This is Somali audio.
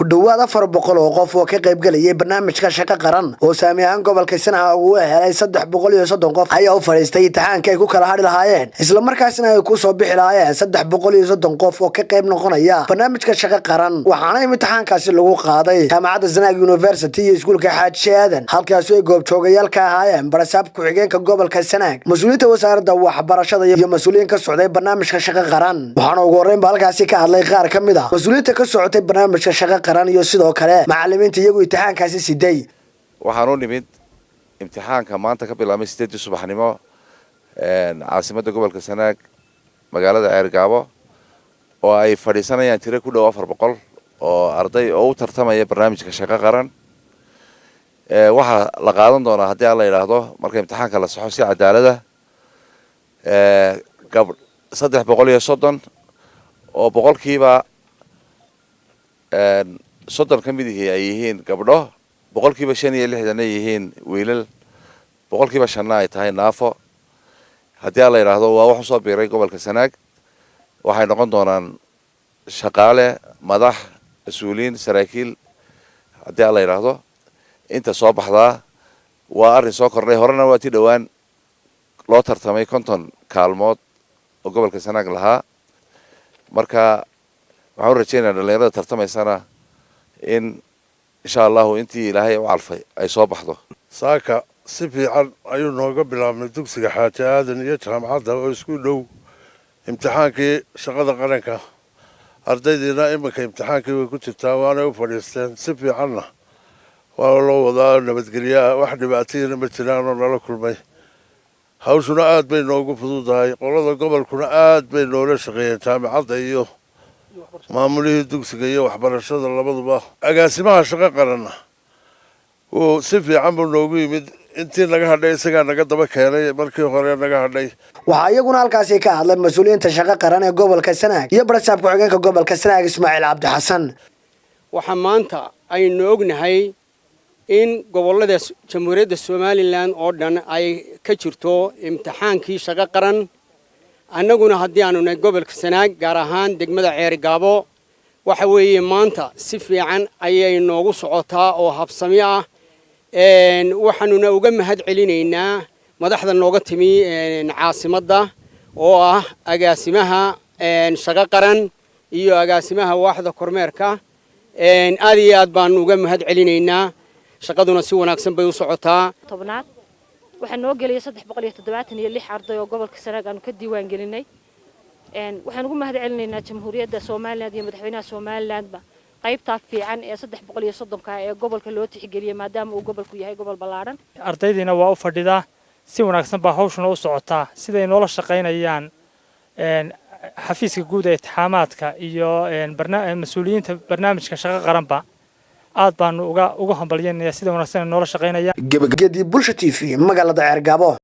Ku dhowaad 400 oo qof oo ka qaybgelayay barnaamijka Shaqo Qaran oo saami ahaan gobolka Sanaag uu helay 330 qof ayaa u fadhiistay imtixaanka ay ku kala hadhi lahaayeen, islamarkaasna ay ku soo bixi lahaayeen 330 qof oo ka qayb noqonaya barnaamijka Shaqo Qaran. Waxaana imtixaankaasi lagu qaaday jaamacadda Sanaag University iyo iskuulka Xaaji Aadan, halkaasi ay goobjoogayaal ka ahaayeen barasaab ku-xigeenka gobolka Sanaag, mas-uuliyiinta wasaaradda waxbarashada iyo mas-uuliyiin ka socday barnaamijka Shaqo Qaran. Waxaana ugu horreyn ba halkaasi ka hadlay qaar ka mid ah mas-uuliyiinta ka socotay barnaamijka Shaqo Qaran iyo sidoo kale macalimiinta iyagu imtixaankaasi siday. Waxaan u nimid imtixaanka maanta ka bilaabmay 8-dii subaxnimo caasimadda gobolka Sanaag, magaalada Ceergaabo, oo ay fadhiisanayaan tiro ku dhow 400 oo arday oo u tartamaya barnaamijka Shaqo Qaran. Waxaa la qaadan doonaa, haddii aan la yidhaahdo, marka imtixaanka la saxo si cadaalada, gab 330 oo 30% ka mid ihii ay yihiin gabdho, 65% ay yihiin wiilal, 5%-na ay tahay naafo. Haddii aan la yidhaahdo, waa wax usoo biiray gobolka Sanaag. Waxay noqon doonaan shaqaale, madax, mas-uuliyiin, saraakiil, haddii aan la yidhaahdo, inta soo baxdaa. Waa arrin soo kordhay. Horena waa ti dhowaan loo tartamay 50 kaalmood oo gobolka Sanaag lahaa. Marka waxaan u rajeynaya dhalinyarada tartamaysana in insha Allahu intii Ilaahay u calfay ay soo baxdo. Saaka si fiican ayuu nooga bilaabmay dugsiga Xaaji Aadan iyo jaamacadda oo isku dhow imtixaankii shaqada qaranka. Ardaydiina iminka imtixaankii way ku jirtaa, waanay u fadhiisteen. Si fiicanna waa loo wadaa, nabadgelyaha, wax dhibaatayina ma jiraanoo nala kulmay. Hawshuna aad bay noogu fududahay. Qolada gobolkuna aad bay noola shaqeeyeen, jaamacadda iyo maamulihii dugsiga iyo waxbarashada labaduba. Agaasimaha Shaqo Qaranna wuu si fiican buu noogu yimid. Intii naga hadhay isagaa naga daba keenay markii hore naga hadhay. Waxaa iyaguna halkaasi ka hadlay mas-uuliyiinta Shaqo Qaran ee gobolka Sanaag iyo barasaab ku-xigeenka gobolka Sanaag, Ismaaciil Cabdi Xasan. Waxaa maanta aynu ognahay in gobollada Jamhuuriyadda Somaliland oo dhan ay ka jirto imtixaankii Shaqo Qaran. Annaguna haddii aanu nahay gobolka Sanaag, gaar ahaan degmada Ceerigaabo, waxa weeye maanta si fiican ayay noogu socotaa oo habsami ah. Waxaanuna uga mahad celinaynaa madaxda nooga timi caasimadda oo ah agaasimaha Shaqo Qaran iyo agaasimaha waaxda kormeerka. Aad iyo aad baanu uga mahad celinaynaa. Shaqaduna si wanaagsan bay u socotaa. Tobnaad waxaa noo gelaya 376 arday oo gobolka Sanaag aanu ka diiwaan gelinay. Waxaan ugu mahad celinaynaa Jamhuuriyadda Somaliland iyo madaxweynaha Somalilandba qaybtaa fiican ee 330-ka ee gobolka loo tixgeliyey, maadaama uu gobolku yahay gobol ballaadhan. Ardaydiina waa u fadhidaa, si wanaagsan baa hawshuna u socotaa. Siday noola shaqaynayaan xafiiska guud ee imtixaamaadka iyo mas-uuliyiinta barnaamijka Shaqo Qaranba, aad baanu uga hambalyanaya sida wanaagsan noola shaqaynaya. Gebagedii, Bulsha TV, magaalada Ceergaabo.